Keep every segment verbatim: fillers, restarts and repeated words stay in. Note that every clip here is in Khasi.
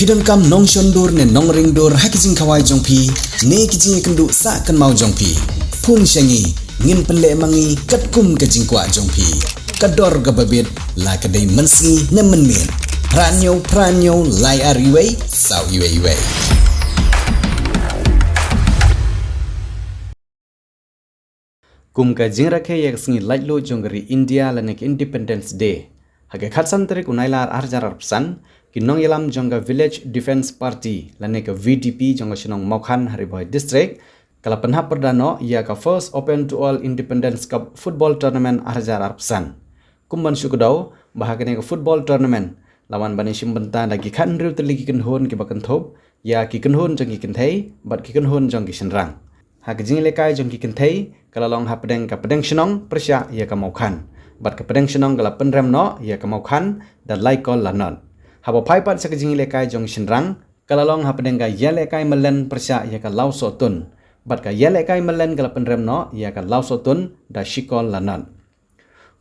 Phi donkam nongshon dur ne nongring dur ha ki jingkhawai jong phi ne ki jingïakynduh sah kynmaw jong phi? Phone sha ngi, ngin pynleh ma ngi katkum ka jingkwah jong phi. Ka dor kaba bit, la ka dei mynsngi ne mynmiet. Phra hynñiew phra hynñiew lai ar wei saw wei wei. Kum ka jingrakhe ïa ka sngi laitluid jong ka ri India lane ka Independence Day, ha ka khatsan tarik u Nailar arhajar arphew san, ki nongïalam jong ka Village Defence Party lane ka V D P jong ka shnong Mawkhan ha Ri Bhoi District ka la pynhap pyrda noh ïa ka First Open to All Independence Cup Football Tournament arhajar arphew san. Kum ban shu kdew ba ha kane ka football tournament la wan ban ïashim bynta da ki khathynriew tylli ki kynhun kiba kynthup ïa ki kynhun jong ki kynthei bad ki kynhun jong ki shynrang. Ha ka jingïalehkai jong ki kynthei ka la long hapdeng ka pdeng shnong pyrshah ïa ka Mawkhan, bad ka pdeng shnong ka la pynrem noh ïa ka Mawkhan da lai kol la nod. Haba phai pat sha ka jingïalehkai jong ki shynrang ka la long hapdeng ka ïalehkai myllen pyrshah ïa ka Lawsohtun, bad ka ïalehkai myllen ka la pynrem noh ïa ka Lawsohtun da shi kol la nod.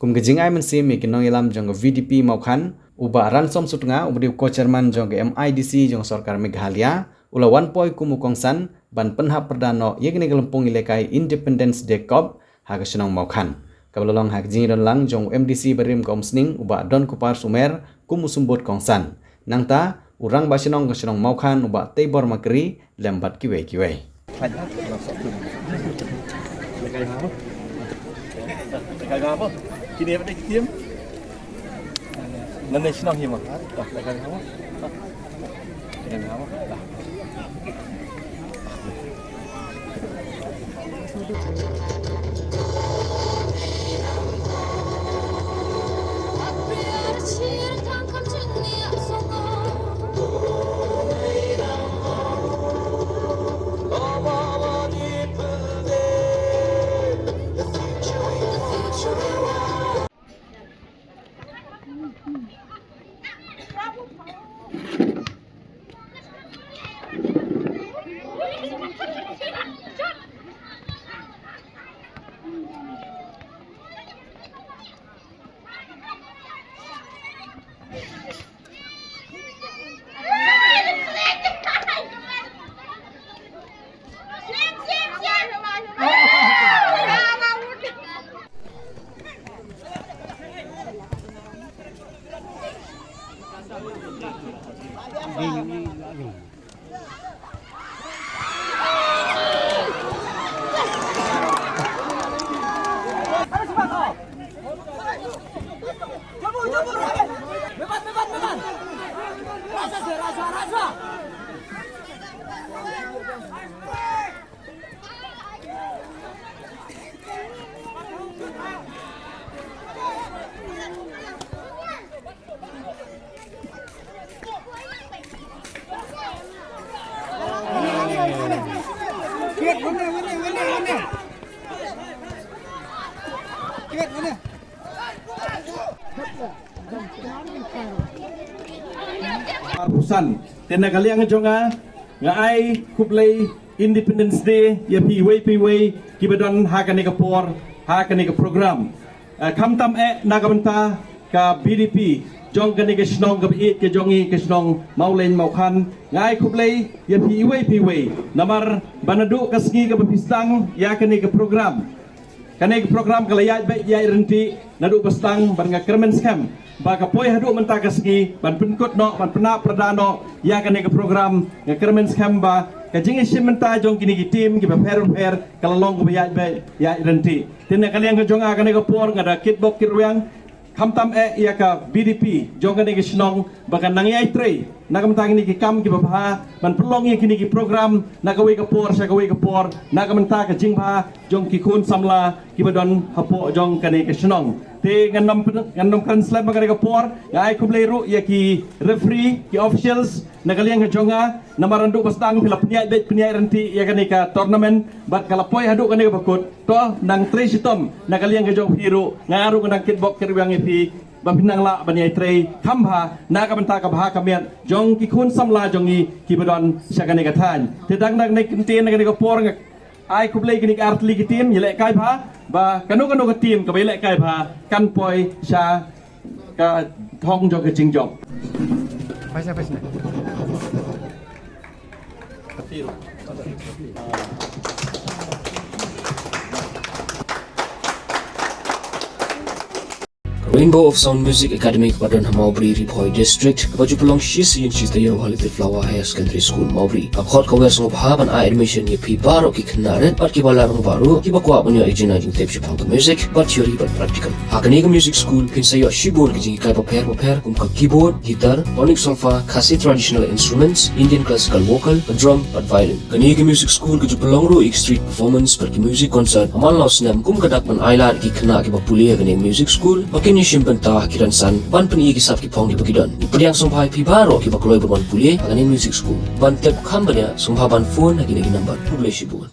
Kum ka jingai mynsiem ïa ki nongïalam jong ka V D P Mawkhan, u Bah Ransom Sutnga uba dei u co-chairman jong ka M I D C jong ka sorkar Meghalaya u la wan poi kum u kongsan ban pynhap pyrda noh ïa kane ka lympung ïalehkai Independence Day Cup ha ka shnong Mawkhan, kaba la long ha ka jingïadonlang jong u M D C barim ka Umsning u Bah Donkupar Sumer kum u symbud kongsan. Nangta u rangbah shnong ka shnong Mawkhan u Bah Teibor Makri lem bad kiwei kiwei. Arphew san. Te na ka liang jong nga, nga ai khublei Independence Day ïa phi iwei pa iwei kiba don ha kane ka por, ha kane ka program. Eh, khamtam eh na ka bynta ka V D P jong kane ka shnong kaba ïeit ka jong ngi, ka shnong Mawlein Mawkhan, nga ai khublei ïa phi iwei pa iwei namar ba naduh ka sngi kaba phi sdang ïa kane ka program. Kane ka program ka la ïaid beit ïaid ryntih naduh ba sdang, bad nga kyrmen skhem ba ka poi haduh mynta ka sngi ban pynkut noh, ban pynhap pyrda noh ïa kane ka program. Nga kyrmen skhem ba ka jingïashim bynta jong kine ki team kiba pher bapher ka la long kaba ïaid beit ïaid ryntih. Te na ka liang ka jong nga, kane ka por nga da kitbok kitrwiang, khamtam eh ïa ka V D P jong kane ka shnong ba kan nang ïai trei na ka bynta kine ki kam kiba bha, ban pynlong ïa kine ki program na kawei ka por sha kawei ka por na ka bynta ka jingbha jong ki khun samla kiba don hapoh jong kane ka shnong. Te ngan nym pyn-, ngan nym kren slem ha kane ka por, nga ai khublei ruh ïa ki referee, ki officials, na ka liang ka jong nga, namar naduh ba sdang phi la pynïaid beit pynïaid ryntih ïa kane ka tournament bad ka la poi haduh kane kaba kut. To nang trei shitom na ka liang ka jong phi ruh, nga ruh nga nang kitbok kitrwiang ïa phi ba phin nang lah ban ïai trei kham bha na ka bynta ka bha ka miat jong ki khun samla jong ngi kiba don sha kane ka thaiñ. Te dang dang ne kyntien na kane ka por, nga ai khublei kine ki artylli ki team ïalehkai bha, ba kano kano ka team kaba ïalehkai bha kan poi sha ka thong jong ka jingjop. Rainbow of Sound Music Academy kaba don ha Mawbri, Ri Bhoi District, kaba ju pynlong shi sien shi taïew ha Little Flower Higher Secondary School, Mawbri, ka khot ka wer sngewbha ban ai admission ïa phi baroh ki khynnah rit bad kiba la rangbah ruh, kiba kwah ban ïoh ïa ka jingtip shaphang ka music, bad theory bad practical. Ha kane ka music school phin sa ïoh shibun ki jinghikai bapher bapher kum ka keyboard, guitar, tonic solfa, Khasi traditional instruments, Indian classical vocal, ka drum bad violin. Kane ka music school ka ju pynlong ruh ïa ki street performance bad ki music concert ha man la u snem, kum ka dak ban ai lad ïa ki khynnah kiba pule ha kane ka music school ba kin ïashim bynta ha ki rynsan ban pyni ïa ki sap ki phong kiba ki don. Ngi pdiang sngewbha ïa phi baroh kiba kloi ban wan pule ha kane ka music school. Ban tip kham bniah sngewbha ban phone ha kine ki number. Khublei shibun.